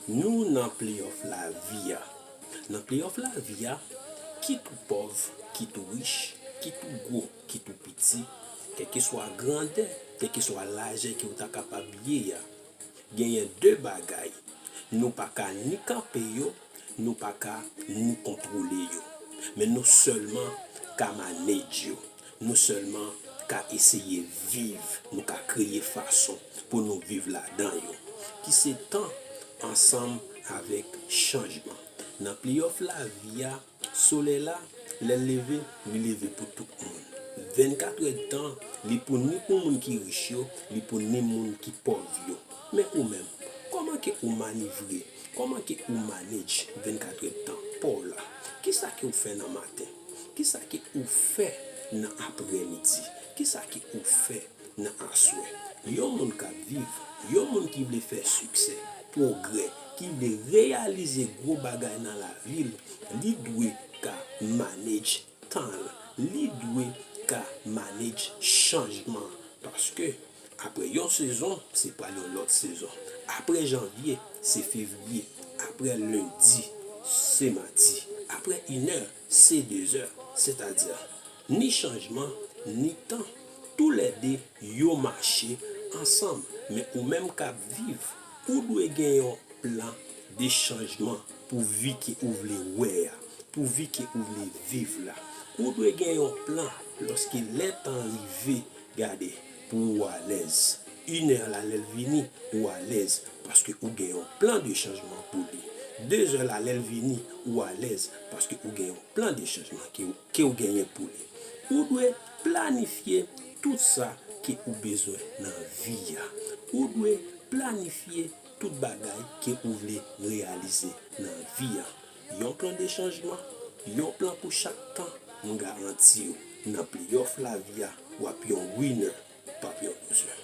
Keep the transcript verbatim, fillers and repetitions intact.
Nou nan playoff lavi a. Nan playoff lavi a, kit ou pòv, kit ou rich, kit ou gwo, kit ou piti, kèlkeswa grandè, kèlkeswa lajè ke w ta kapab ye a, genyen de bagay nou pa ka ni kanpe yo, nou pa ka ni kontwole yo. Men nou sèlman ka manage yo. Nou sèlman ka eseye viv, nou ka kreye fason pou nou viv ladan yo. Ki se tan ansanm avèk chanjman. Nan playoff lavi a, solèy la, lè l leve, li leve pou tout moun. Vennkat èdtan, li pou ni pou moun ki rich yo, li pou ni moun ki pòv yo. Men ou menm, kòman ke ou manivre, kòman ke ou manage vennkat èdtan pa w la? Kisa ke ou fè nan maten? Kisa ke ou fè nan aprèmidi? Kisa ke ou fè nan aswè? Yon moun k ap viv, yon moun ki vle fè siksè, pwogrè, ki vle reyalize gwo bagay nan lavi l, li dwe ka manage tan l, li dwe ka manage chanjman. Paske apre yon sezon, se pral yon lòt sezon. Apre janvye, se fevriye. Apre lendi, se madi. Apre inè, se dezè. Sètadi, ni chanjman, ni tan. Toulède yo mache ansanm. Men ou menm k ap viv, ou dwe gen yon plan de chanjman pou vi ke ou vle wè a, pou vi ke ou vle viv la. Ou dwe gen yon plan lòske lè tan rive, gade, pou ou alèz. Inè la lè l vini, ou alèz, paske ou gen yon plan de chanjman pou li. Dezè la lè l vini, ou alèz, paske ou gen yon plan de chanjman ke, ke ou genyen pou li. Ou dwe planifye tout sa ke ou bezwen nan vi a. Ou dwe planifye tout bagay ke ou vle reyalize nan vi a. Yon plan de chanjman, yon plan pou chak tan, m garanti w, nan playoff lavi a, w ap yon winner, p ap yon loser.